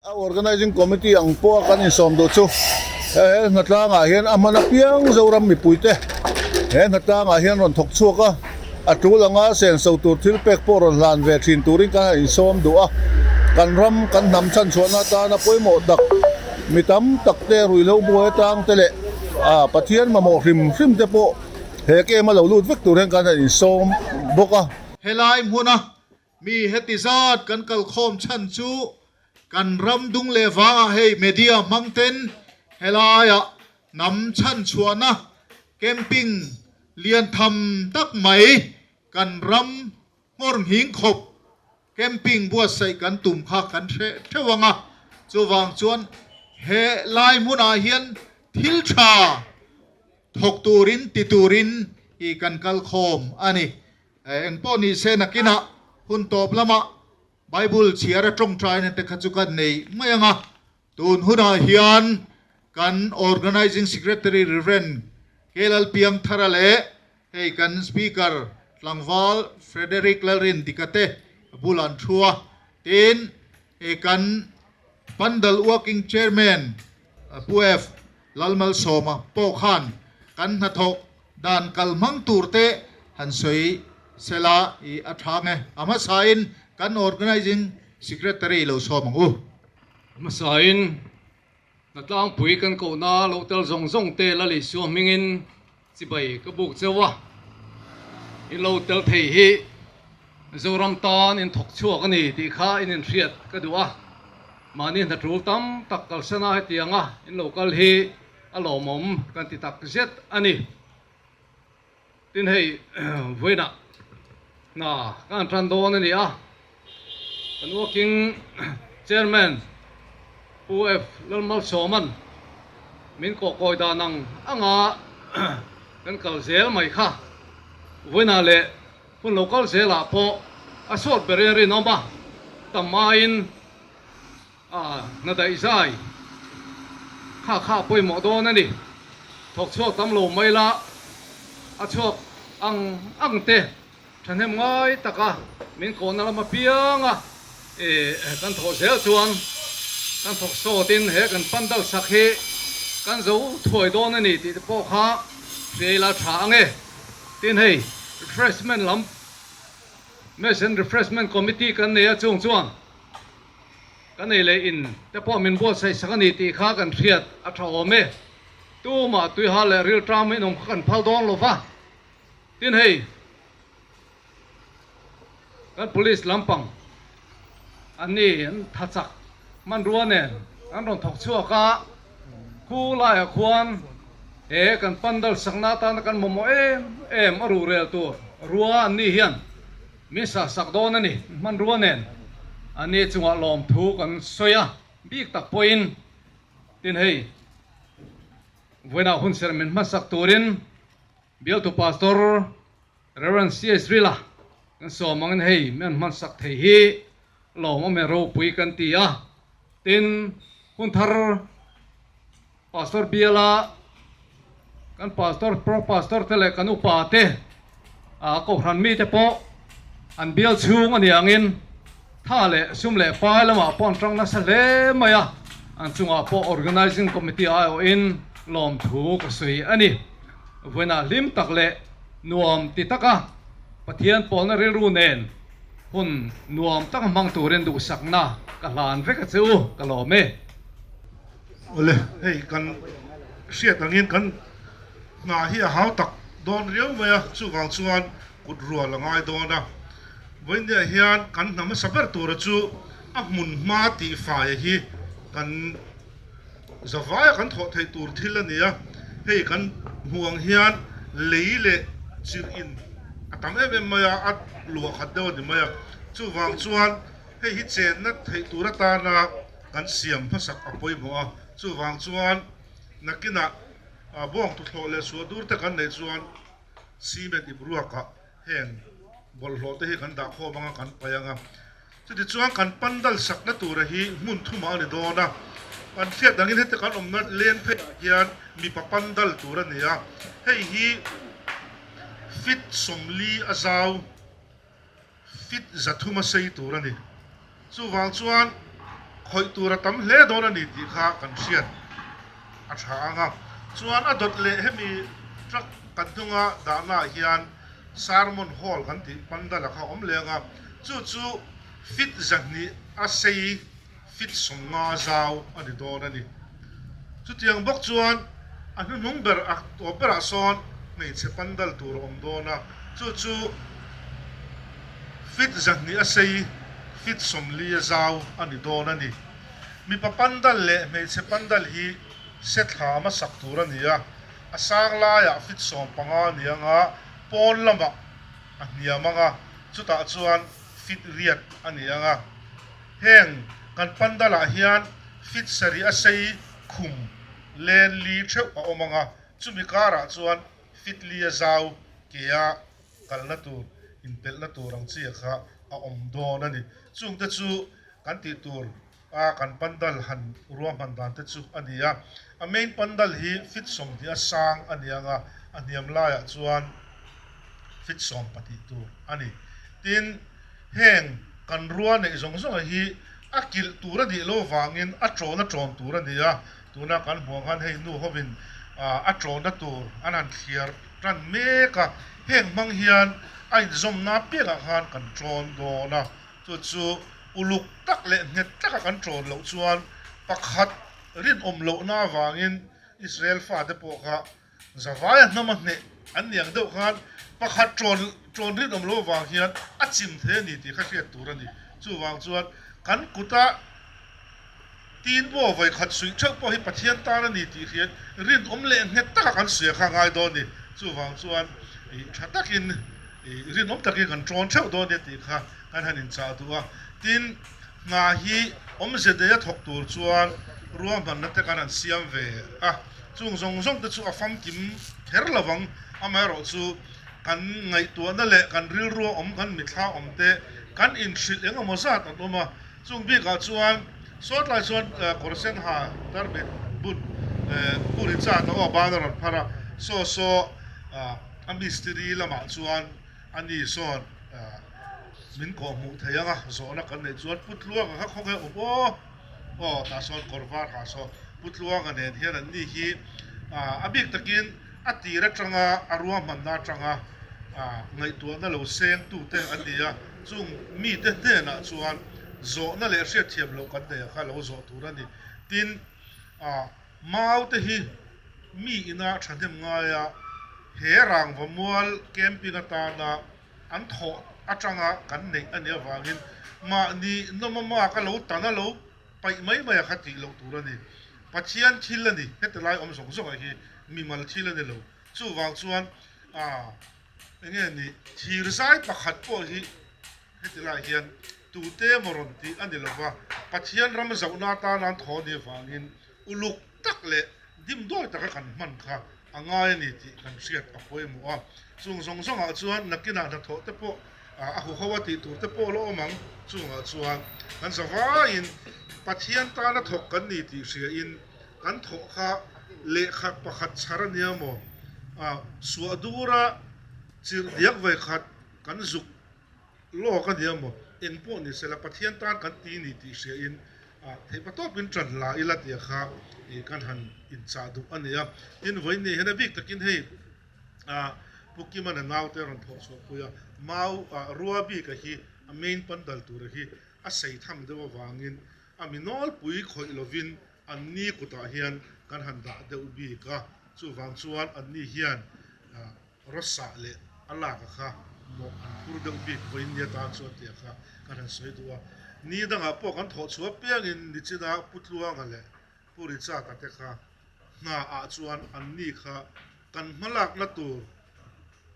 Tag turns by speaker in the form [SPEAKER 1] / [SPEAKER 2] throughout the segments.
[SPEAKER 1] A Organising Committee ang pawha kan insawm duh chu he hnatlangah hian a hman apiang Zoram mipuite he hnatlangah hian rawn thawk chhuak a, a tul anga senso tur thil pek pawh rawn hlan ve thin turin kan han insawm duh a. Kan ram, kan hnam chhanchhuahna atana pawimawh tak mi tam tak te ruihhlo buai atang te leh Pathian mamawh hrim hrim te pawh he camp a lo lut vek tur hian kan han insawm bawk a.
[SPEAKER 2] Helai hmuna Mi heti zat kan kalkhawm chhan chu kan ram dung leh vangah hei media hmang ten helaiah hnam chhanchhuahna camping lian tham tak mai kan ram nghawr nghing khawp camping buatsaih kan tum kha kan hreh theuh ang a, chuvang chuan he lai hmunah hian thil tha thawk turin ti turin i kan kalkhawm a ni. Eng pawh ni se nakinah hun tawp lamah Bible chhiar a tawngtaina te kha chu kan nei mai ang a, tun hunah hian kan Organising Secretary Rev. K. Lalpiangthara leh hei kan Speaker tlangval Frederick Lalrindika te bul an thu a, tin hei kan Pandal Working Chairman Pu F. Lalmalsawma pawh khan kan hnathawk Dan kal hmang tur te han sawi sela i a tha nge? A hmasain kan Organising Secretary lo sawm ang u.
[SPEAKER 3] A hmasain hnatlangpui kan kohna lo tel zawng zawng te la lei suah hmingin chibai ka buk cheu a, in lo tel thei hi Zoram tan in thawk chhuak a ni tih kha in inhriat ka duh a, mahni hna tul tam tak kalsana hetianga in lo kal hi A lawmawm kan ti tak zet a ni. Tin hei vawiinah hna ka han tan dawn a ni a, kan working chairman Pu F Lalmalsawman min kawhkawi dan ang anga kan kal zel mai kha vawiinah leh hun lo kal zelah pawh a sawt berin a rinawm a, tam aiin A hna daih zai kha kha a pawimawh dawn a ni. Thawk chhuak tam lo mai la, a chhuak ang ang te thahnem ngai taka min kawhna lam apiang a kan thawh zel chuan kan thawk sawtin he kan pandal sak hi kan zo thuai dawn a ni tih te pawh kha hria ila tha ang e. Tin hei refreshment lam Mess and Refreshment Committee kan nei a chung chuan Kan ei leh in te pawh min buatsaih sak a ni tih kha kan hriat a tha awm e. Tumah tuihal leh rilṭam in awm kha kan phal dawn lo va. Tin hei, kan police lampang an ni an tha chak hmanrua nen an rawn thawk chhuak a, khu laiah khuan he kan pandal sakna atana kan mamawh em em a ruhrel tur rua an ni hian Min sah sak dawn a ni, hmanrua nen a ni chungah lawmthu kan sawi a, bik tak pawhin tin hei vawiinah hun serh min hmasak turin bialtu Pastor Rev. CH Rila kan sawm angin hei min hmansak thei hi lawmawm e ropui kan ti a, tin hun thar Pastor biala kan pastor pro pastor te leh kan upa te ah kohhran mite pawh an bial chhung a ni angin tha leh sum leh pai lamah pawh an tang nasa hle mai a, an chungah pawh organising committee aiawhin lawmthu ka sawi a ni. Vawiinah hlim tak leh nuam ti taka Pathian pawlna rilru nen hun nuam tak hmang turin duhsakna ka hlan vek a che u, ka lawm e.
[SPEAKER 4] Awle, hei kan hriat angin kan hna hi a hau tak dawn riau mai a, chuvang chuan kut rual a ngai dawn a. Vawiinniah hian kan hna hmasa ber tura chu a hmun hma tih faia hi kan zavaia kan thawh theih tur thil a ni a, hei kan hmuh ang hian lei leh chirh in a tam em em mai a, a luah khat deuh a ni mai a, chuvang chuan hei hi chenna theih tur atana kan siam hmasak a pawimawh a, chuvang chuan nakinah bawng tuthlawh leh suah dur te kan neih chuan cement ip ruakah heng bawlhhlawh te hi kan dah khawm anga kan paih ang a, chutichuan kan pandal sakna tura hi hmun thumah a ni dawn a, kan hriat dangin heti kan awmna leng pheiah hian mipa pandal tur a ni a, hei hi feet 40 a zau. Fit 300 a sei tur a ni. Chuvang chuan Khawih tur a tam hle dawn a ni tih kha kan hriat a tha ang a. Chuan a dawt leh hemi truck kan hnunga dahna ah hian Sermon Hall kan tih pandal a kha a awm leng a, chu chu fit 200 a sei fit 50 zau a ni dawn a ni. Chutiang bawk chuan a hnuhnung ber a tawp berah sawn hmeichhe pandal tur a awm dawn a, chu chu fit 200 a sei fit 40 a zau a ni dawn a ni. Mipa pandal leh hmeichhe pandal hi se thlam a sak tur a ni a, a sang laiah fit 15 a ni ang a, pawn lamah a hniam ang a, chutah chuan fit 8 a ni ang a. Heng kan pandalah hian fit 7 a sei khum len li theuh a awm ang a, chumi karah chuan fit 4 a zau ke a kalna tur, inpelhna tur ang chi kha a awm dawn a ni. Chungte chu kan tih tur a kan pandal han ruahman dan te chu a ni a. A main pandal hi fit 20 a sang a ni ang a, a hniam laiah chuan fit 12 tur a ni. Tin, heng kan rua neih zawng zawng hi a kilh tur a nih loh vangin a ṭawn a ṭawn tur a ni a. Tuna kan hmuh ang khan hei nu hovin a ṭawnna tur an han thliar ṭan mek a, heng hmang hian a inzawmna apiangah khan kan ṭawn dawn a, chu chu uluk tak leh nghet taka kan ṭawn loh chuan pakhat rinawm lohna avangin Israel fate pawh kha Zavaia hnama hneh an ni ang deuh khan pakhat ṭawn ṭawn rinawm loh avang hian a chim thei a ni tih kha hriat tur a ni. Chuvang chuan kan kuta tin pawh vawi khat suih theuh pawh hi Pathian tan a ni tih hriat rinawm leh nghet taka kan suih a kha ngai dawn a ni. Chuvang chuan ih tha takin ih rinawm takin kan ṭawn theuh dawn a ni tih kha kan han inchah duh a. Tin, hna hi awmze neia thawk tur chuan ruahmanna te kan han siam ve a. Chung zawng zawng te chu a famkim kher lo vang, amaherawh chu kan ngaihtuahna leh kan rilrua awm, kan mithla awm te kan inhrilh eng emaw zat an awm a. Chung bikah chuan sawtlai chuan kawr sen ha tarmit bun Pu Richard a aw ban a rawn phar a, saw saw a mistiri lamah chuan a ni sawn min kawhhmuh thei ang a, zawhna kan neih chuan Pu Tluanga kha khawnge awm aw? Aw, tah sawn kawr var ha saw Pu Tluanga nen hian an ni hi a bik takin a tir atanga a ruahmanna atanga ngaihtuahna lo seng tute an ni a, chung mite hnenah chuan zawhna leh hriatthiam loh kan nei a kha lo zawh tur a ni. Tin, mau te hi mi ina thahnem ngaia he rangva mual camping atana an thawh atanga kan neih a nih avangin mahni nawma mak a lo tan a lo paih mai mai a kha tih loh tur a ni. Pathian thil a ni, heti lai awm zawng zawng ah hi mimal thil a ni lo. Chuvang chuan ah enge ni thir zai pakhat pawh hi heti lai hian tute emaw rawn tih a ni lova, Pathian ram zauhna atana an thaw a nih avangin uluk tak leh dimdawi taka kan hman kha a ngai a ni tih kan hriat a pawimawh a. Chung zawng zawngah chuan nakinah hnathawh te pawh a huho a tih tur te pawh la awm ang. Chungah chuan kan zavaiin Pathian tana thawk kan ni tih hriain kan thawh kha lehkha pakhat chhar a nia maw? Suah dura chirh diak ve khat kan zuk Lawk a nia maw? Eng pawh ni sela Pathian tan kan ti ni tih hriain theihpa tawpin ṭan la ila tih kha kan han inchah duh a ni a. Tin, vawiin ni hian a bik takin hei Pu Kimana naute a rawn thawh chhuah pui a, mau rua bika hi a main pandal tura hi a sei tham deuh avangin a mi nawlpui khawih lovin anni kutah hian kan han dah deuh bik a, chuvang chuan anni hian Rawsah leh a lak a kha mawh an phur deuh bik vawiin ni atan chuan tih a kha kan han sawi duh a. Ni dangah pawh kan thawh chhuah piangin nichina Pu Tluanga leh Pu Richard-a te kha hna ah chuan an ni kha kan hmalakna tur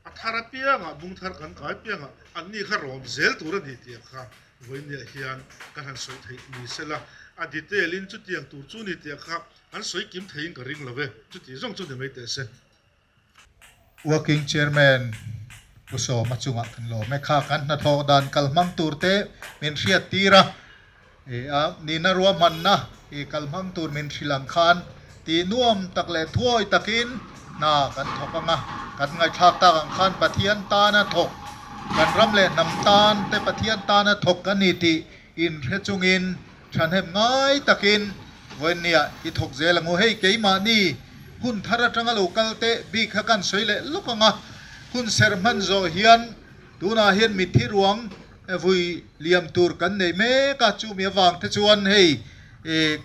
[SPEAKER 4] a thar apiangah bung thar kan kai piangah an ni kha rawm zel tur a ni tih a kha vawiin niah hian kan han sawi theih ni sela a detail in chutiang tur chu ni tih a kha an sawi kim theiin ka ring lo e, chuti zawng chu ni mai teh se.
[SPEAKER 2] Working Chairman Pu Sawma chungah kan lawm e. Kha kan hnathawk dan kal hmang tur te min hriat tir a, a nihna ruahmanna i kal hmang tur min hrilh ang khan tih nuam tak leh thuawi takin hna kan thawk ang a. Kan ngaihthlak tak ang khan Pathian tana thawk, kan ram leh hnam tan te Pathian tana thawk a ni tih inhre chungin. Thahnem ngai takin vawiinnia i thawk zel ang u. Hei keimahni hun thar atanga lo kal teh bik kha kan sawi leh lawk ang a, hun serh hman zawh hian tunah hian mitthi ruang vui liam tur kan nei mek a, chumi avang te chuan hei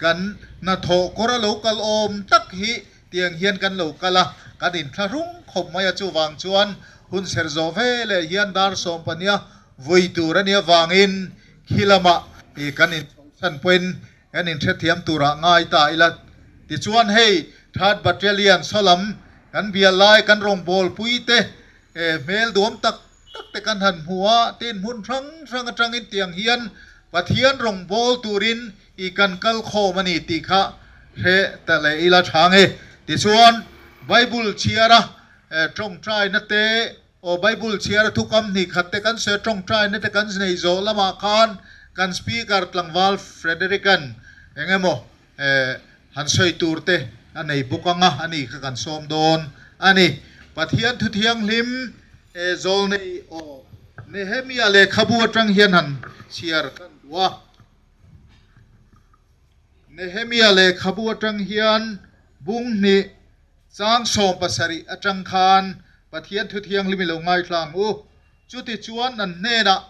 [SPEAKER 2] kan hnathawh kawr a lo kal awm tak hi tiang hian kan lo kal a, kan inthlahrung khawp mai a, chuvang chuan hun serh zawh veleh hian dar sawmpania vui tur a nih avangin Khi lamah i kan inchhohsan pawhin kan inhrethiam turah ngai ta ila. Tichuan hei Third Battalion sawlam kan bial lai kan rawngbawlpui te hmel duam tak tak te kan han hmu a, tin hmun hrang hrang atangin tiang hian Pathian rawngbâwl turin i kan kal khawm a ni tih kha hre ta leh ila tha nge. Tichuan Bible chhiara tawngtaina te Aw Bible chhiar a thukam hnih khat te kan sawi tawngtaina te kan nei zawh lamah khan kan Speaker tlangval Frederick-a'n eng emaw han sawi tur te a nei bawk ang a, ani kha kan sawm dawn a ni. Pathian thu thianghlim zawl nei aw Nehemia lehkhabu atang hian han chhiar kan duh a. Nehemia lehkhabu atang hian bung hnih Chang 70 atang khan Pathian thu thianghlim i lo ngaithla ang u. Chutichuan an hnenah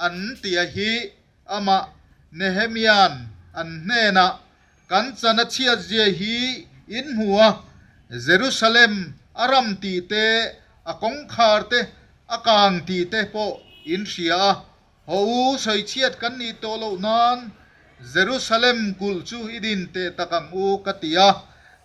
[SPEAKER 2] an tia hi amah Nehemia'n an hnenah kan chan a chhiatzia hi in hmu a, Jerusalem a ram tih te, a kawngkhar te a kang tih te pawh in hria a, Haw u, sawichhiat kan nih tawh loh nan Jerusalem kulh chu i din teh tak ang u, ka ti a.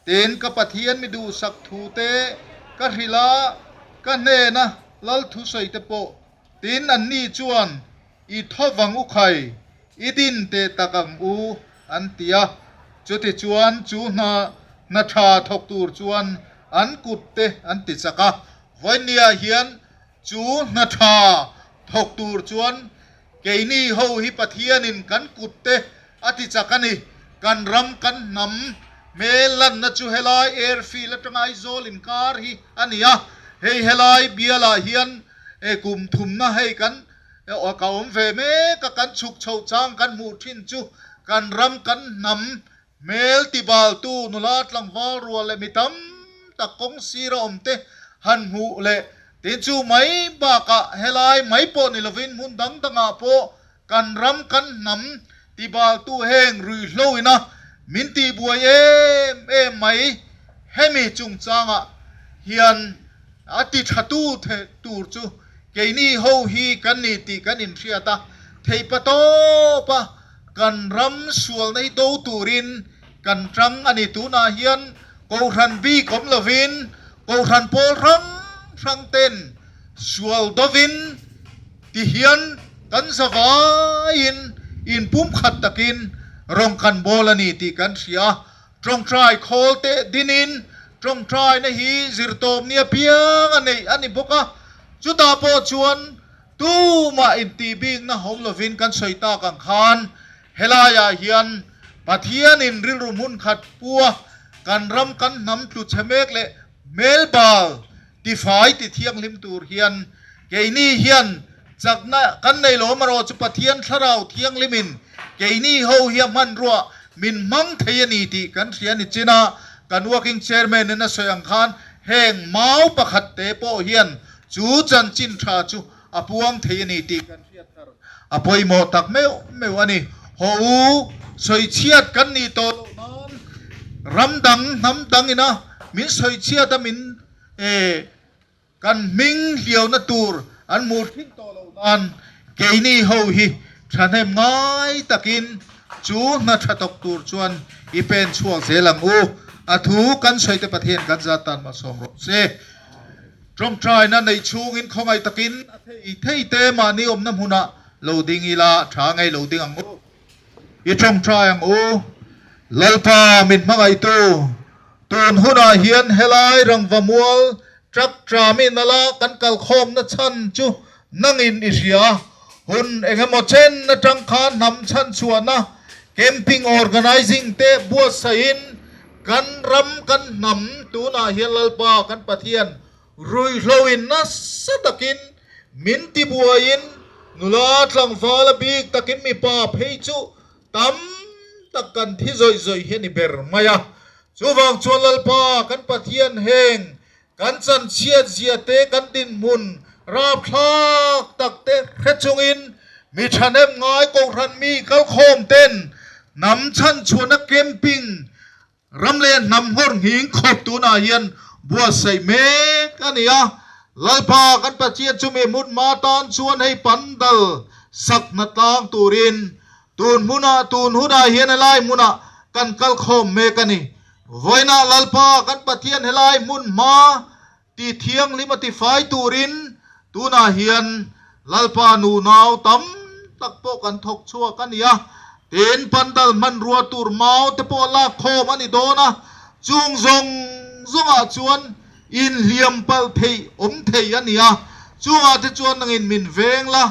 [SPEAKER 2] Tin, ka Pathian mi duhsak thu te ka hrilh a, ka hnena lal thusawi te pawh. Tin, anni chuan, I tho vang u khai, i din teh tak ang u, an ti a. Chutichuan, chu hna hna tha thawk tur chuan an kut te an ti chak a. Vawinia hian Chu hna tha thawk tur chuan keini ho hi Pathianin kan kut te a ti chak a ni. Kan ram kan hnam hmel lanna chu helai airfield atanga Aizawl inkar hi a ni a. Hei helai bialah hian kum thumna hei kan ka awm ve mek a, kan chhuk chhoh chang kan hmuh thin chu kan ram kan hnam Hmel tibaltu nula tlangval rual leh mi tam tak kawng sira awm te han hmuh leh tin chu mai bakah helai mai pawh ni lovin hmun dang dangah pawh kan ram kan hnam tibaltu heng ruihhlo ina min tihbuai em em mai hemi chungchangah hian a ti thatu tur chu keini ho hi kan ni tih kan inhriat a theihpatawp a. Kan ram sualna hi do turin kan tang a ni. Tunah hian Kohhran bik awm lovin Kohhran pawl hrang hrang ten sual dovin ti hian kan zavaiin inpumkhat takin rawng kan bawl a ni tih kan hria a. Tawngtai khawl teh dinin tawngtaina hi zirtawm nia piang a neih a ni bawk a. Chutah pawh chuan Tumah intih bikna hawm lovin kan sawi tak ang khan helaiah hian Pathianin rilru hmun khat pua kan ram kan hnam tlu chhe mek leh hmelbal tifai ti thianghlim tur hian keini hian chakna kan nei lo amarawh chu Pathian thlarau thianghlimin keini ho hi a hmanruah min hmang thei a ni tih kan hria ni chin a, kan working chairman in a sawi ang khan heng mau pakhat te pawh hian Chu chanchin tha chu a puang thei a ni tih kan hriat thar a pawimawh tak meuh meuh a ni. Haw u, sawichhiat kan nih tawh loh nan ram dang, hnam dang ina min sawichhiat a min kan hming hliauna tur an hmuh thin tawh loh nan keini ho hi thahnem ngai takin chu hna tha tawk tur chuan i pen chhuak zel ang u. A thu kan sawi te Pathian kan zat tan malsawm rawh se. Tawngtaina neih chhungin khawngaih takin a thei thei te mahni awmna hmunah lo ding ila tha ngei lo ding ang u. I tawngtai ang u. Lalpa min hmangaihtu, tun hunah hian helai rangva mual truck tram in ala kan kalkhawmna chhan chu nangin i hria. Hun engemaw chen atang khan hnam chhanchhuahna camping organising te buatsaihin Kan ram kan hnam tunah hian Lalpa kan Pathian ruihhloin nasa takin min tibuaiin nula tlangval a bik takin mipa phei chu tam tak kan thi zawih zawih hi a ni ber mai a. Chuvang chuan Lalpa kan Pathian heng kan chanchhiat zia te kan dinhmun rapthlak tak te hre chungin mi thahnem ngai kohhran mi kalkhawm ten hnam chhanchhuahna camping Ram leh hnam nghawr nghing khawp tunah hian buatsaih mek a ni a, Lalpa kan Pathian chumi hmun hma tan chuan hei pandal sak hna tlang turin tun hmunah tun hunah hian helai hmunah kan kal khawm mek a ni. Vawiinah Lalpa kan Pathian helai hmun hma ti thianghlim a tifai turin tunah hian Lalpa nunau tam tak pawh kan thawk chhuak a ni a, tin pandal hmanrua tur mau te pawh lak khawm a ni dawn a, chung zawng zawngah chuan inhliam palh theih awm thei a ni a, chungah te chuan nangin min veng la,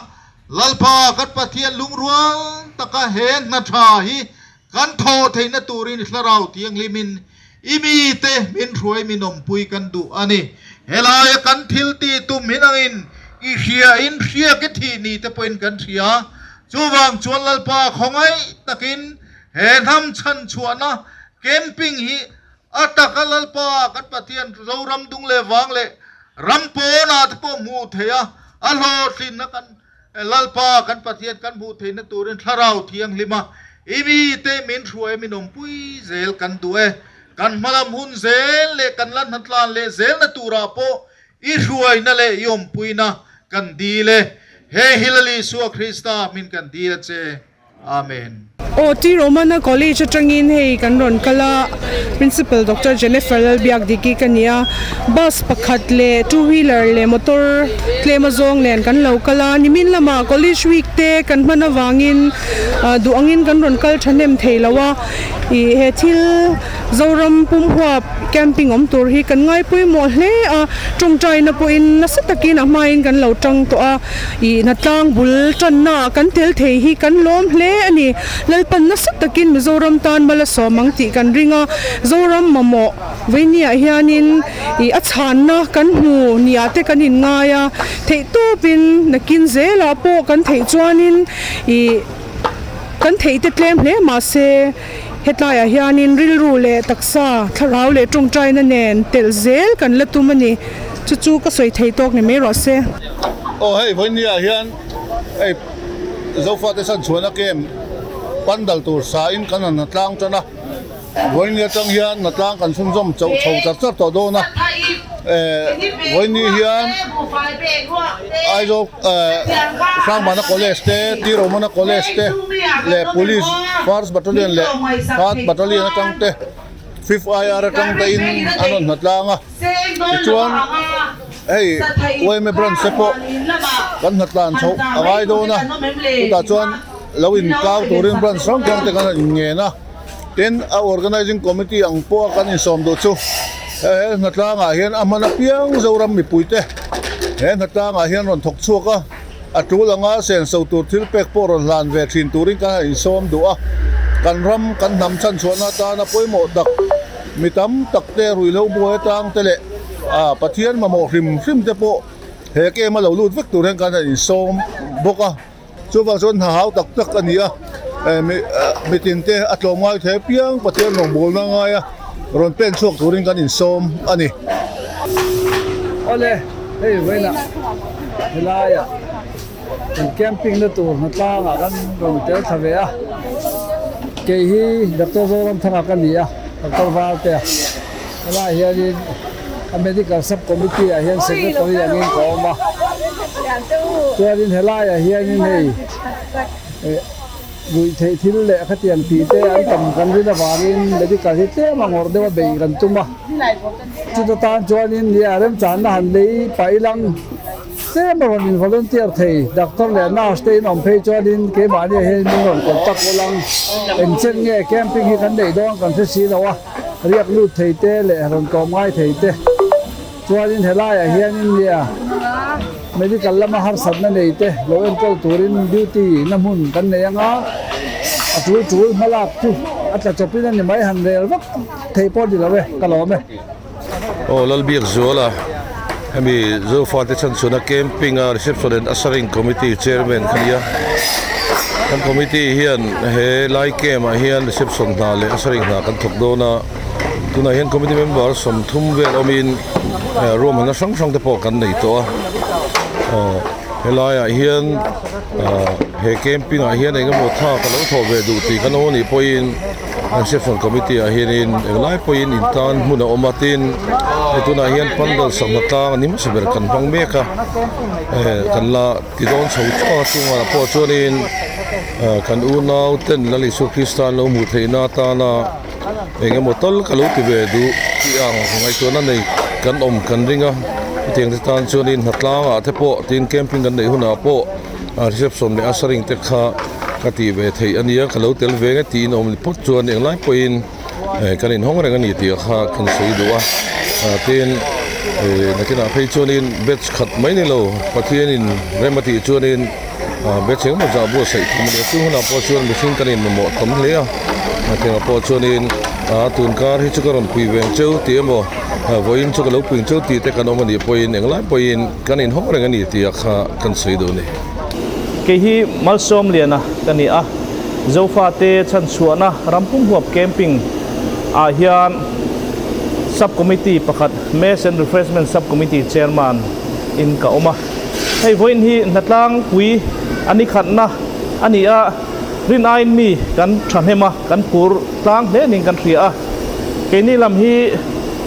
[SPEAKER 2] Lalpa kan Pathian lungrual taka he hna tha hi Kan thawh theihna turin Thlarau Thianghlimin i mite min hruai min awmpui kan duh a ni. Helaia kan thil tih tum hi nangin i hria in hriak i thih ni te pawhin kan hria. Chuvang chuan Lalpa khawngaih takin he hnam chhanchhuahna camping hi a taka Lalpa kan Pathian Zoram dung leh vang leh ram pawnah te pawh hmuh theih a, a hlawhtlinna kan Lalpa kan Pathian kan hmuh theihna turin Thlarau Thianghlima i mite min hruai min awmpui zel kan duh e. Kan hmalam hun zel leh kan la hnatlan leh zelna turah pawh i hruaina leh i awmpuina kan dil e. He hi Lal Isua Krista hmin kan dil a che. Amen.
[SPEAKER 5] Aw T Romana College atangin hei kan rawn kal a, Principal Doctor Jennifer Lalbiakdiki ka ni a, bus pakhat leh two wheeler leh motor tlem azawng nen kan lo kal a, nimin lamah college week te kan hman avangin duh angin kan rawn kal thahnem thei lo a, ih he thil Zoram pumhuap camping awm tur hi kan ngai pawimawh hle a, tawngtaina pawhin nasa takin a hmain kan lo tang tawh a. Ih hnatlang bul tanna ah kan tel thei hi kan lawm hle a ni. Lalpan nasa takin Mizoram tan mal a sawm ang tih kan ring a, Zoram mamawh veinia hianin ih a chhanna kan hmu nia te kan inngai a, theih tawpin nakin zelah pawh kan theih chuanin ih kan theih te tlem hle mahse hetlaiah hianin rilru leh taksa thlarau leh tawngtaina nen telh zel kan la tum a ni. Chu chu ka sawi thei tawk ni mai rawh se.
[SPEAKER 1] Aw hei vawinia hian hei Zofate chhanchhuahna camp pandal tur sa in kan han hnatlang tan a, vawiin atang hian hnatlang kan chhunzawm chauh chho char char tawh dawn a, eh vawiini hian Aizawl eh Hrangmana College te Tiromana College te leh Police First Battalion leh Third Battalion atang te Fifth IR atang te in an rawn hnatlang a. Tichuan hei yma branch te pawh kan hnatlan chhoh a ngai dawn a, chutah chuan lo inkau turin branch hrang hrang te kan han inngen a, tin a organizing committee ang pawha kan insawm duh chu he hnatlangah hian a hman apiang Zoram mipuite he hnatlangah hian rawn thawk chhuak a, a tul anga senso tur thil pek pawh rawn hlan ve thin turin kan han insawm duh a, kan ram kan hnam chhanchhuahna atana pawimawh tak. Mi tam tak te ruihhlo buai atang te leh ah Pathian mamawh hrim hrim te pawh he game a lo lut vek tur hian kan han insawm bawk a, chuvang chuan hna hau tak tak a ni a, eh mi ah mitin te a tlawm ngai thei apiang Pathian rawngbawlna ngai a rawn pen chhuak turin kan insawm a ni.
[SPEAKER 6] Awle, hei vawiinah helaiah kan camping na tur hnatlangah kan rawn tel thla ve a, kei hi Doctor Zoramthanga ka ni a, Doctor Valtea helaiah hianin a medical sub committee ah hian secretary angin ka awm a, chuanin helaiah hianin hei eh ruih theih thil leh khatiang tih te an tam kan rin avangin medical hi tlem a ngawrh deuh a beih kan tum a, chuta tan chuanin nia remchanna han lei pah ilang. Tlem a rawn in volunteer thei, doctor leh nurse te in awm phei chuanin keimahni ah hian min rawn contact ul ang. Eng chen nge camping hi kan neih dawn kan hre si lo a, riak lut thei te leh rawn tlawm ngai thei te. Chuanin helaiah hianin nia medical lama harsatna nei te lo enkawl turin duty na hmun kan nei anga, a tul tul hmalak chu a tla chawpin a ni mai han rel vak thei pawh ni lo e, ka lawm e.
[SPEAKER 7] Aw Lalbiakzuala hemi Zofate chhanchhuahna camping a reception and ushering committee chairman kha nia. Kan committee hian he lai camp ah hian reception hna leh ushering hna kan thawk dawn a, tunah hian committee member 30 vel awmin ruahmanna hrang hrang te pawh kan nei tawh a, helaiah hian he camping ah hian eng emaw tha ka lo thawh ve duh tih kan awm anih pawhin reception committee ah hianin englai pawhin intan hmun a awm a tin hei tunah hian pandal sangha tlang a ni hmasa ber kan hmang mek a kan la Ti dawn chho chauh a chungah pawh chuanin kan unau ten Lal Isua Krista an lo hmuh theihna atana eng emaw tal ka lo ti ve duh tih ang ngaihtuahna nei kan awm kan ring a, hetiang te tan chuanin hnatlangah te pawh tin camping kan neih hunah pawh reception leh ushering te kha ka tih ve theih a nia ka lo tel ve nge tiin awm phawt chuan englai pawhin. Kan inhawng reng a ni tih kha kan sawi duh a, tin nakinah phei chuanin batch khat mai ni lo Pathianin rem a tih chuanin batch engemaw zah buatsaih thum a ni a, chung hunah pawh chuan mihring kan inmamawh tam hle a, hetiangah pawh chuanin tunkar hi chu ka rawn pui veng cheu tih emaw vawiin chu ka lo puing cheu tih te kan awm a nih pawhin englai pawhin kan inhawng reng a ni tih kha kan sawi duh a ni.
[SPEAKER 8] Kei hi Malsawmliana ka ni a. Zofate chhanchhuahna rampum huap camping ah hian Sub Committee pakhat Mess and Refreshment Sub Committee Chairman in ka awm a. Hei vawiin hi hnatlang pui a ni khatna a ni a, rin aiin mi kan thahnem a, kan phur tlang hle niin kan hria a. Keini lam hi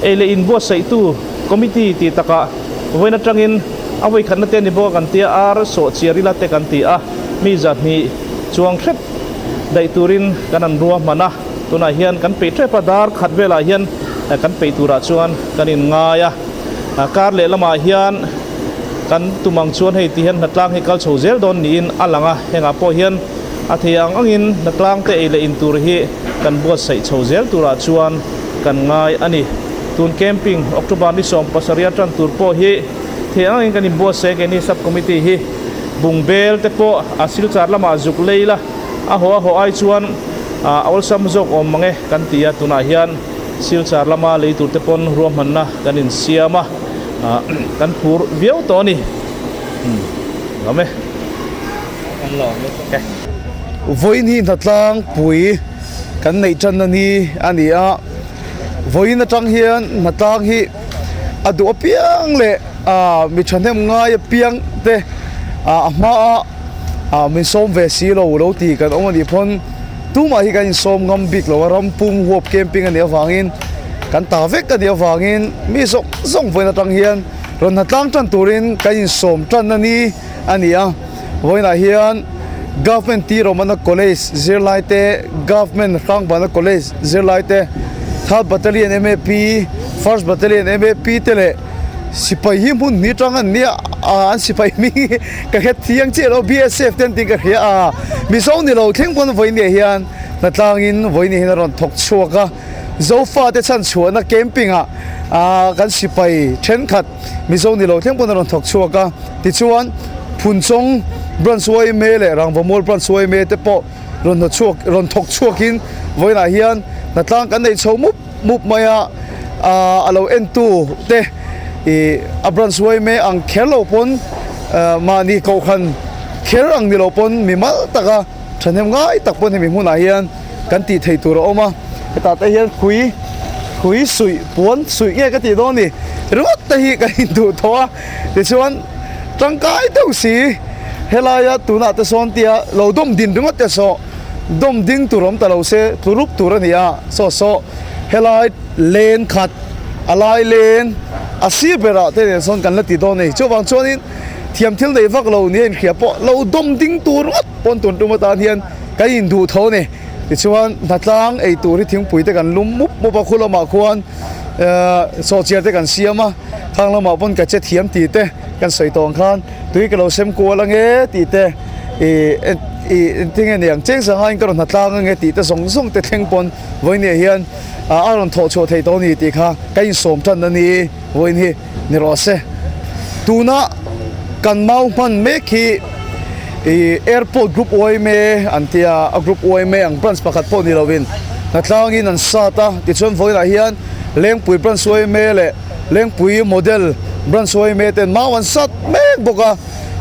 [SPEAKER 8] ei leh in buatsaihtu Committee tih takah vawiin atangin a vawikhatna te ni bawk a kan tia, ar sawh chiar ila te kan ti a, mi 200 Chuang hrep daih turin kan an ruahman a, tunah hian kan peih tep a, dar khat velah hian kan peih turah chuan kan inngai a, kar leh lamah hian kan tum ang chuan hei ti hian hnatlang hi kal chho zel dawn niin a lang a, hengah pawh hian a thei ang angin hnatlang te ei leh in tur hi kan buatsaih chho zel turah chuan kan ngai a ni. Tun camping October ni 17 tan tur pawh hi thei ang angin kan inbuatsaih a, keini sub committee hi. Bungbel te pawh a silchar lamah zuk lei la, a haw a haw ai chuan a awlsam zawk awm mang e kan ti a, tunah hian silchar lama lei tur te pawn ruahmanna kan insiam a, kan phur viau tawh a ni. Lawm e.
[SPEAKER 6] Vawiin hi hnatlang pui kan neih tanna ni a ni a, vawiin atang hian hnatlang hi a duh apiang leh Ah mi thahnem ngai apiang te ah a hma a ah min sawm ve si lo lo tih kan awm a nih pawn tumah hi kan insawm ngam bik lo a ram pum huap camping a nih avangin kan ta vek a nih avangin mi zawng zawng vawiin atang hian rawn hnatlang tan turin kan insawm tan a ni a ni a vawiinah hian government tir awmna college zirlai te government hrangbana college zirlai te third battalion M_A_P first battalion M_A_P te leh. Sipai hi hmun hnih tang an nia a an sipai hming hi ka hre thiang chiah lo BSF te an tih ka hria a Mizo ni lo thleng pawn vawiin ah hian hnatlangin vawiin ah hian a rawn thawk chhuak a Zofa te chhan chhuahna camping ah ah kan sipai thenkhat Mizo ni lo thleng pawn a rawn thawk chhuak a tichuan Phunchawng branch yma leh Rangvamual branch yma te pawh rawn hnawchhuak rawn thawk chhuakin vawiin ah hian hnatlang kan nei chho mup mup mai a a lo en tu te ih a branch huai mai ang kher lo pawn mahni kohhran kher ang ni lo pawn mi mal taka thahnem ngai tak pawn hemi hmunah hian kan tih theih tur a awm a hetah te hian hrui hrui suih puan suih nge ka tih dawn ni ringawt te hi kan induh tawh a tichuan tangkai deuh si helaia tunah te sawn tia lo dawm din ringawt te saw. Dawm ding tur awm ta lo se tlu rup tur a ni a, saw saw helai len khat a lai len a sir berah te nen sawn kan la ti dawn a ni. Chuvang chuanin thiam thil nei vak lo nia inhria pawh lo dawm ding tur ngawt pawn tun tum atan hian kan induh tho a ni. Tichuan hnatlang ei tur hi thingpui te kan lum mup mup a, khu lamah khuan sawhchiar te kan siam a, khang lamah pawn ka che thiam tih te kan sawi tawh ang khan tui ka lo sem kual ange tih te ih ih engtin nge ni ang cheng sanga in ka rawn hnatlang ange tih te zawng zawng te thleng pawn vawiin ah hian a rawn thawh chhuah theih tawh a ni tih kha ka insawm tan a ni vawiin hi ni rawh se. Tuna kan mau hman mek hi ih airport group yma an tia a group yma ang branch pakhat pawh ni lovin hnatlangin an sat a tichuan vawiinah hian Lengpui branch yma leh Lengpui model branch yma ten mau an sat mek bawk a.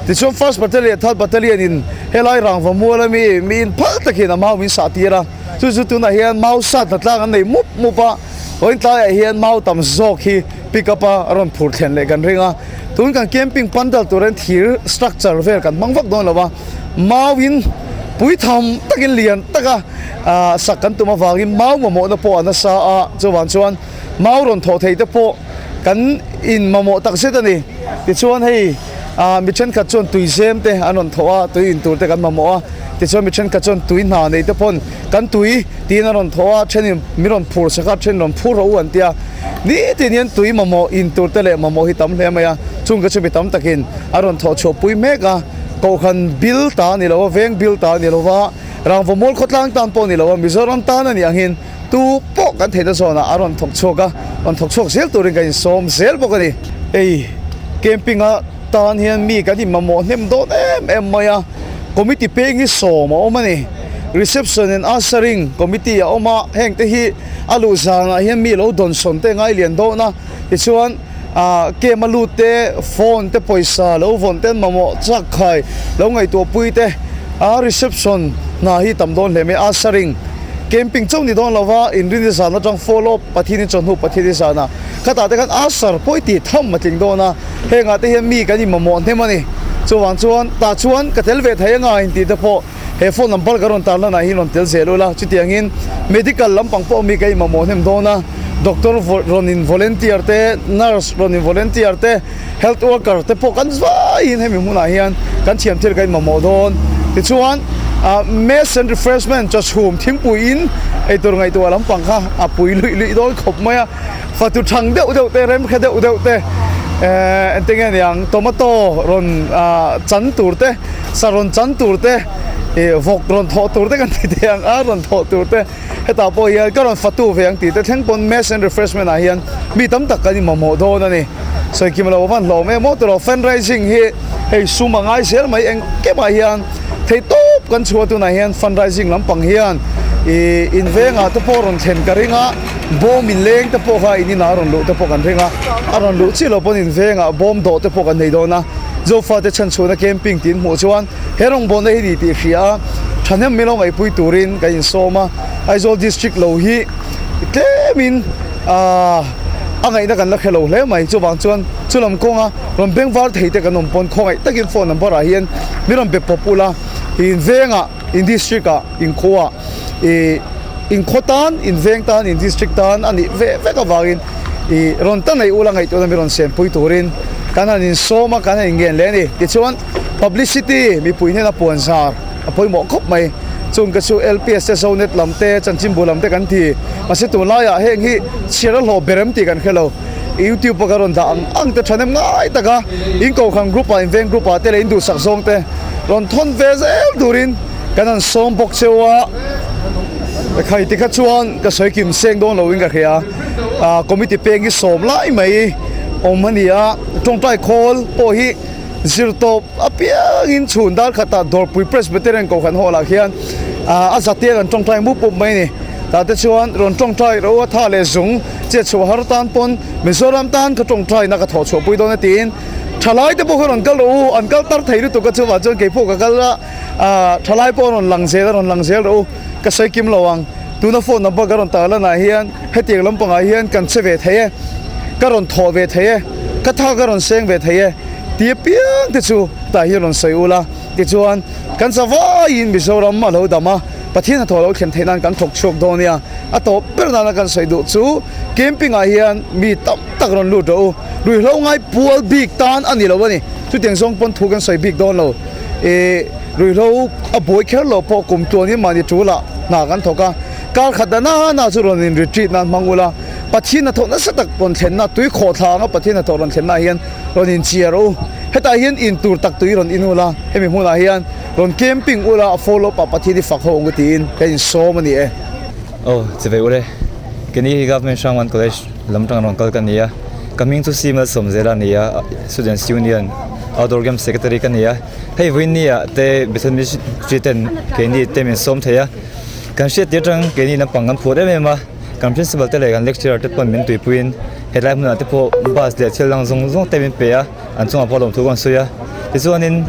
[SPEAKER 6] Tichuan First Battalion, Third Battalion in helai rangva mual ami miin phal takin a mau min sah tir a, chu chu tunah hian mau sat hna tlang an nei mup mup a, vawiin tlaiah hian mau tam zawk hi pick up a rawn phur thlen leh kan ring a, tun kan camping pandal tur hian thir structure vel kan hmang vak dawn lo a, mau in pui tham takin lian taka sak kan tum avangin mau mamawhna pawh a nasa a, chuvang chuan mau rawn thawh thei te pawh kan in mamawh tak zet a ni. Tichuan hei ah mi thenkhat chuan tui zem te an rawn thawh a, tui in tur te kan mamawh a, tichuan mi thenkhat chuan tui hna nei te pawn kan tui tiin an rawn thawh a, thenin min rawn phur sak a, then rawn phur rawh u an ti a, nitin hian tui mamawh in tur te leh mamawh hi tam hle mai a, chung ka chu mi tam takin a rawn thawh chhuah pui mek a, kohhran bil ta a ni lo a, veng bil ta a ni lo va, rangvamual khawtlang tan pawh a ni lo a, Mizoram tan a nih angin Tu pawh kan theihna zawnah a rawn thawk chhuak a, rawn thawk chhuak zel turin kan insawm zel bawk a ni. Hei camping a tan hian mi kan inmamawh hnem dawn em em mai a, committee peng hi sawm a awm a ni. Reception and ushering committee a awm a, heng te hi a luh zanah hian mi lo dawnsawn te ngai lian dawn a, tichuan ah camp a lut te, phone te pawisa lo vawn te an mamawh chak khai lo ngaihtuah pui te a reception hna hi tam dawn hle mai a, ushering. Camping chauh ni dawn lova inrin i zan atang follow up Pathian in chawhnu Pathian i zan a khatah te khan usher pawi tih tham a tling dawn a, hengah te hian mi kan inmamawh hnem a ni. Chuvang chuan tah chuan ka tel ve thei anga intih te pawh he phone number ka rawn tar lanah hian rawn tel zel ula, chutiangin medical lampang pawh mi kan inmamawh hnem dawn a, doctor rawn in volunteer te, nurse rawn in volunteer te, health worker te pawh kan vaiin hemi hmunah hian kan thiam thil kan inmamawh dawn. Tichuan mess and refreshment chaw chhum thingpui in eitur ngaihtuah lampang kha a pui luih luih dawn khawp mai a, fatu thang deuh deuh te rem kha deuh deuh te engte nge niang tomato rawn chan tur te sa rawn chan tur te ih vawk rawn thawh tur te kan ti thei ang a rawn thawh tur te. Hetah pawh hian ka rawn fatu ve ang tih te thleng pawn mess and refreshment ah hian mi tam tak kan inmamawh dawn a ni. Sawi kim lo avan hlawm em aw tiraw fundraising hi hei sum a ngai zel mai eng kemah hian thei tawp kan chhuah tunah hian fundraising lampang hian ih in vengah te pawh rawn thlen ka ring a, bawm in leng te pawh kha in inah a rawn luh te pawh kan ring a, a rawn luh chiah loh pawn in vengah bawm dawh te pawh kan nei dawn a, Zofate chhanchhuahna camping tih in hmuh chuan He rawngbawlna hi ni tih hria a, thahnem min lo ngaihpui turin kan insawm a, Aizawl District lo hi tlemin a ngaihna kan la hre lo hle mai, chuvang chuan chulam kawnga rawn beng var thei te kan awm pawn khawngaih takin phone number ah hian min rawn be pawp ula, in vengah, in district ah, in khuaah, ih in khaw tan, in veng tan, in district tan a nih ve vek avangin ih rawn ta nei ula ngaihtuahna min rawn siampui turin kan han insawm a, kan han inngen leh a ni. Tichuan. Publicity mipui hnena puan zar a pawimawh khawp mai. Chung ka chu LPS te Zonet lam te Chanchinbu lam te kan ti. Mahse tunlaiah heng hi chhiar a hlawh ber em tih kan hre lo. YouTube a ka rawn dah ang ang te thahnem ngai taka in Kohhran group ah in veng group ah te leh in duhsak zawng te rawn thawn ve zel turin kan han sawm bawk cheu a. Khai tikha chuan ka sawi kim seng dawn loin ka hria. Committee peng hi sawm lai mai awm a ni a. Tawngtai khawl pawh hi. Zirtawp apiangin chhun dar khatah Dawrpui Presbyterian Kohhran Hall ah khian a zatiang an tawngtai mup mup mai a ni. Tah te chuan rawn tawngtai ro a tha leh zung che chhuah har tan pawn Mizoram tan ka tawngtaina ka thawh chhuah pui dawn a tiin thalai te pawh kha rawn kal rawh u, an kal tar thei lutuk a chuvah chuan kei pawh ka kal a, thalai pawh a rawn lang zel a rawn lang zel rawh u, ka sawi kim lo ang. Tuna phone number ka rawn tar lanah hian hetiang lampangah hian kan che ve thei e, ka rawn thawh ve thei e. Ka tha ka rawn seng ve thei e ti apiang te chu tah hian rawn sawi ula tichuan kan zavaiin Mizoram a lo dam a, Pathian hnathawh lo thlen theih nan kan thawk chhuak dawn nia. A tawp ber nana kan sawi duh chu camping ah hian mi tam tak rawn lut rawh u, ruihhlo ngai pual bik tan a ni lo a ni. Chutiang zawng pawn thu kan sawi bik dawn lo. Ih ruihhlo a buai kher loh pawh kum tluanin mahni tul ah hna kan thawk a, kar khat dana na chu rawn in retreat nan hmang ula. Pathian hnathawh nasa tak rawn thlenna, tui khawh thla anga Pathian hnathawh rawn thlenna ah hian rawn inchiar u. Hetah hian in tur tak tui rawn in ula, hemi hmunah hian rawn camping ula a follow up ah Pathian hi fak ho ang u tiin ka insawm a ni e.
[SPEAKER 9] Aw, chivei ule. Keni hi Government Hrangwan College lam tang rawn kal ka ni a. Ka hming chu Simal Sawmzela a ni a, Students Union Outdoor Games Secretary ka ni a. Hei vawiin ah te Bethel Ministry ten keini te min sawm thei a. Kan hriat tir atang keini naupang kan phur em em a. Kan principal te leh kan lecturer te pawn min tuipuiin helai hmunah te pawh bus leh thil dang zawng zawng te min pe a, an chungah pawh lawmthu kan sawi a. Tichuanin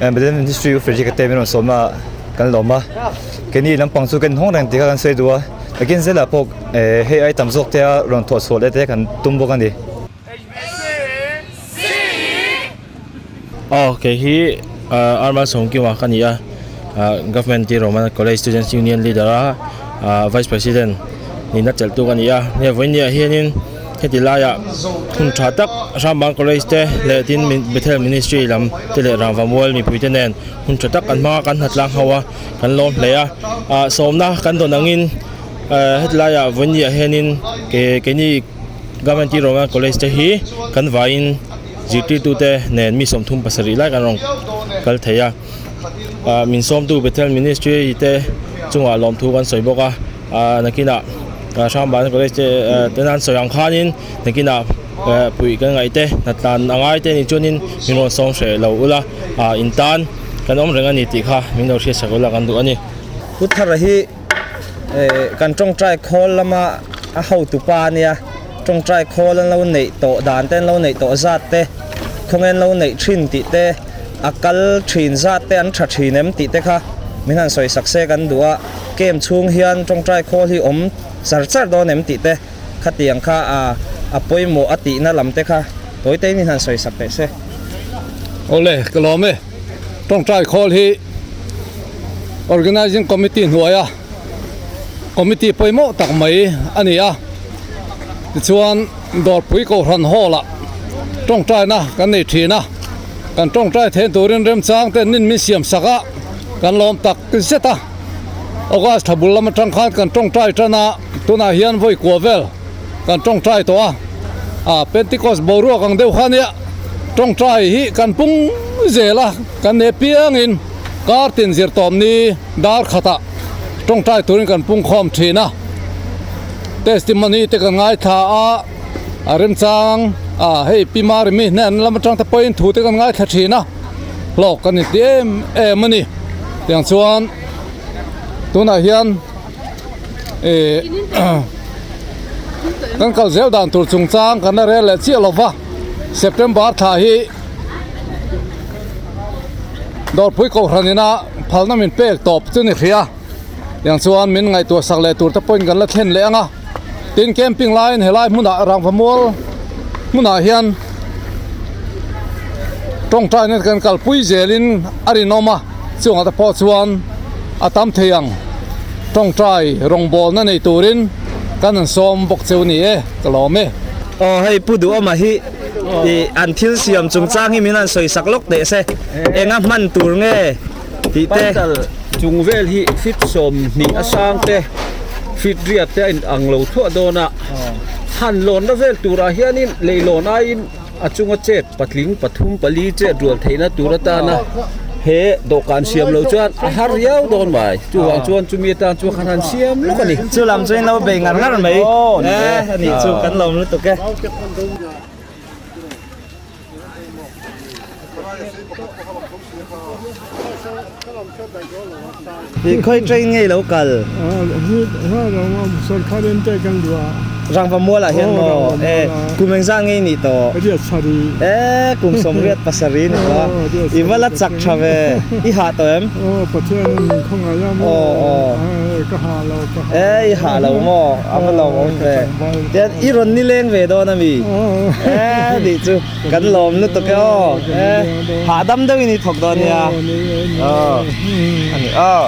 [SPEAKER 9] Bethel Ministry U Frederick-a te min rawn sawm a kan lawm a, keini lampang chu kan inhawng reng tih kha kan sawi duh a, takin zelah pawh hei ai tam zawk te a rawn thawh chhuah leh te kan tum bawk a ni.
[SPEAKER 10] Aw kei hi Arman Sawmkima ka ni a, Government T Roman College Students Union Leader a Vice President nihna chelhtu ka ni a, hei vawinia hianin heti laiah hun tha tak Hrambang College te leh tin Bethel Ministry lam te leh Rangva Mual mipui te nen hun tha tak an hmang a, kan hnatlang ho a, kan lawm hle a, sawmna kan dawn angin heti laiah vawinia hianin keini Government T Roman College te hi kan vaiin zirtirtute nen mi 37 lai kan rawn kal thei a ah min sawmtu Bethel Ministry te chungah lawmthu kan sawi bawk a ah nakinah Hrangban College te tena an sawi ang khanin nakinah puih kan ngaih te hnatlan a ngai te anih chuanin min rawn sawm hreh lo ula ah in tan kan awm reng a ni tih kha min lo hriatsak ula kan duh a ni.
[SPEAKER 11] Pu Thara hi kan tawngtai khawl lama a hotu pa a nia tawngtai khawl an lo neih tawh dan te an lo neih tawh zat te khawnge an lo neih thin tih te a kal thin zat te an tha thin em tih te kha min han sawi sak se kan duh a camp chhung hian tawngtai khawl hi awm char char dawn em tih te khatiang kha a a pawimawh a tihna lam te kha tawi te in min han sawi sak teh se.
[SPEAKER 3] Awle ka lawm e. Tawngtai khawl hi Organizing Committee hnuaia committee pawimawh tak mai a ni a, tichuan Dawrpui Kohhran Hall-ah tawngtaina kan nei thin a, kan tawngtai theih turin remchang ten nin min siam sak a, kan lawm tak zet a. August thla bul lam atang khan kan tawngtai tan a, tunah hian vawi kua vel kan tawngtai tawh a, ah Pentecost boruak ang deuh kha nia tawngtai hi kan pung zel a, kan nei piangin kar tin zir tawm ni dar khatah tawngtai turin kan pung khawm thin a, testimony te kan ngaithla a, a remchang ah hei Pi Marimi hnen lam atang te pawhin thu te kan ngaithla thin a, hlawk kan inti em em a ni, tiang chuan tunah hian. Ih kan kal zel dan tur chungchang kan la rel leh chiah lova September thla hi Dawrpui Kohhran ina phalna min pek tawp chu ni hria tiang chuan min ngaihtuah sak leh tur te pawhin kan la thlen leh ang a tin camping laiin helai hmunah rangva mual hmunah hian tawngtaina kan kalpui zelin a rinawm a. Chungah te pawh chuan a tam thei ang tawngtai rawngbawlna nei turin kan han sawm bawk cheu ni e, ka lawm e.
[SPEAKER 11] Aw hei Pu Duhawma hi ih an thil siam chungchang hi min han sawi sak lawk teh se, enga hman tur nge tih te.
[SPEAKER 12] Pandal chung vel hi fit 20 a sang te, fit riat te a in ang lo thuah dawn a, han lawnna vel turah hianin leilawn aiin A chunga chet patling pathum pali chet rual theihna tur atana he dawhkan siam lo chuan a har riau dawn mai. Chuvang chuan chumi atan chuan khan han siam lawk a ni.
[SPEAKER 11] Chu lam chuan in lo bei ngar ngar mai e a nih chu kan lawm lutuk e. Khawi train ngei lo kal? Rangva mualah hian maw? E kum engzah ngei nih tawh? E kum 87 ni tawh a, i va la chak tha ve, i hah tawh em? E i hah lo maw? A va lawmawm ve. Tian i rawn nileng ve dawn ami? E nih chu. Kan lawm lutuk e aw e hahdam deuhin i thawk dawn nia aw ani aw.